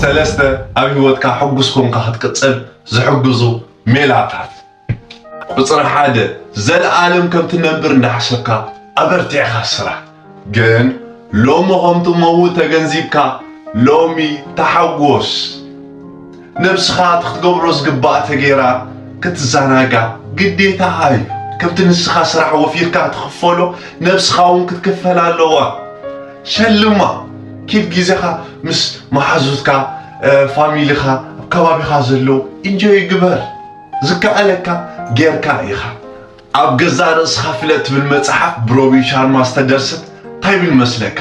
ሰለስተ፣ ኣብ ህይወትካ ሕጉስ ኮንካ ክትቅጽል ዝሕግዙ ሜላታት። ቁጽሪ ሓደ፣ ዘለኣለም ከም ትነብር እንዳሓሰብካ ኣበርቲዕካ ስራሕ። ግን ሎሚ ከም ትመውት ተገንዚብካ ሎሚ ተሓጎስ። ነብስኻ እቲ ክትገብሮ ዝግባእ ተገይራ ክትዘናጋ ግዴታኻ እዩ። ከምቲ ንስኻ ስራሕ ወፊርካ ትኽፈሎ ነብስኻ እውን ክትክፈል ኣለዋ። ሸልማ። ኪድ ግዜኻ ምስ መሓዙትካ፣ እ፣ ፋሚሊኻ፣ ኣብ ከባቢኻ ዘለዉ ኢንጆይ ግበር። ዝከኣለካ ጌርካ ኢኻ። ኣብ ገዛእ ርእስኻ ፍለጥ ትብል መጽሓፍ ብሮቢን ሻርማ ዝተደርሰት እንታይ ይብል መስለካ?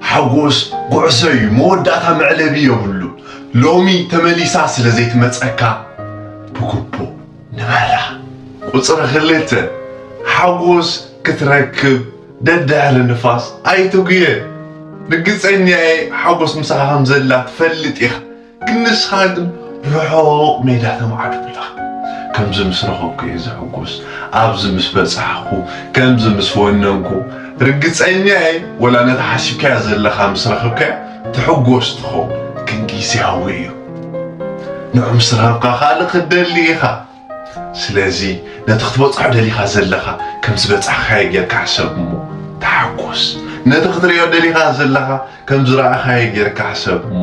ሓጎስ ጉዕዞ እዩ፣ መወዳእታ መዕለቢ የብሉን። ሎሚ ተመሊሳ ስለ ዘይትመጸካ ብግቡእ ንበራ። ቁጽሪ ክልተ፣ ሓጎስ ክትረክብ ደድሕሪ ንፋስ ኣይትጉየ። ርግጸኛ እየ ሓጎስ ምሳኻ ከም ዘላ ትፈልጥ ኢኻ። ግን ንስኻ ግን ርሑቕ ሜዳ ተማዕዱ ኣለኻ። ከምዚ ምስ ረኸብኩ እየ ዝሕጎስ፣ ኣብዚ ምስ በጻሕኩ፣ ከምዚ ምስ ወነንኩ። ርግጸኛ እየ ወላ ነታ ሓሲብካያ ዘለኻ ምስ ረኸብካያ ትሕጎስ ትኸውን። ግን ግዝያዊ እዩ። ንዑ ምስ ረኸብካ ካልእ ክትደሊ ኢኻ። ስለዚ ነቲ ክትበጽሖ ደሊኻ ዘለኻ ከም ዝበጻሕካዮ ጌርካ ሕሰብ እሞ ተሓጎስ። ነቲ ክትርእዮ ደሊኻ ዘለኻ ከም ዝረኣኻዮ ጌርካ ሕሰብ እሞ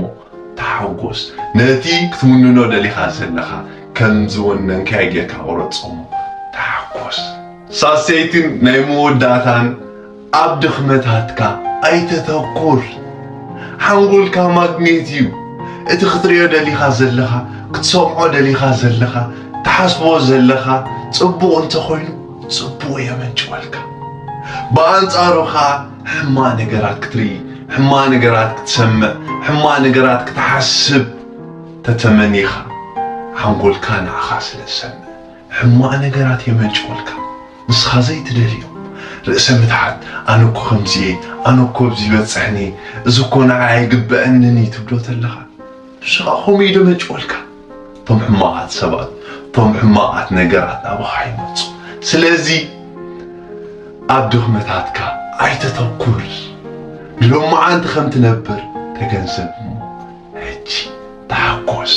ተሓጎስ። ነቲ ክትውንኖ ደሊኻ ዘለኻ ከም ዝወነንካዮ ጌርካ ቁረጾ እሞ ተሓጎስ። ሳሰይትን ናይ መወዳእታን ኣብ ድኽመታትካ ኣይተተኩር። ሓንጎልካ ማግኔት እዩ። እቲ ክትርእዮ ደሊኻ ዘለኻ፣ ክትሰምዖ ደሊኻ ዘለኻ፣ ትሓስቦ ዘለኻ ጽቡቕ እንተኾይኑ ጽቡቕ የመንጭወልካ። ብኣንጻሩ ኸኣ ሕማቕ ነገራት ክትርኢ፣ ሕማቕ ነገራት ክትሰምዕ፣ ሕማቕ ነገራት ክትሓስብ ተተመኒኻ ሓንጎልካ ንዓኻ ስለ ዝሰምዕ ሕማቕ ነገራት የመንጭወልካ። ንስኻ ዘይትደልዮ ርእሰ ምትሓት፣ ኣነ እኮ ከምዚ እየ፣ ኣነ እኮ ኣብዚ ይበጽሕኒ፣ እዚ እኮ ንዓይ ኣይግበአንን እዩ ትብሎ ተለኻ ንሱ ኸኣ ከምኡ እዩ ደመንጭወልካ። እቶም ሕማቓት ሰባት፣ እቶም ሕማቓት ነገራት ናባኻ ይመጹ። ስለዚ ኣብ ድኽመታትካ ኣይተተኩር። ንሎማዓንቲ ከም ትነብር ተገንዘብ እሞ ሕጂ ተሓጎስ።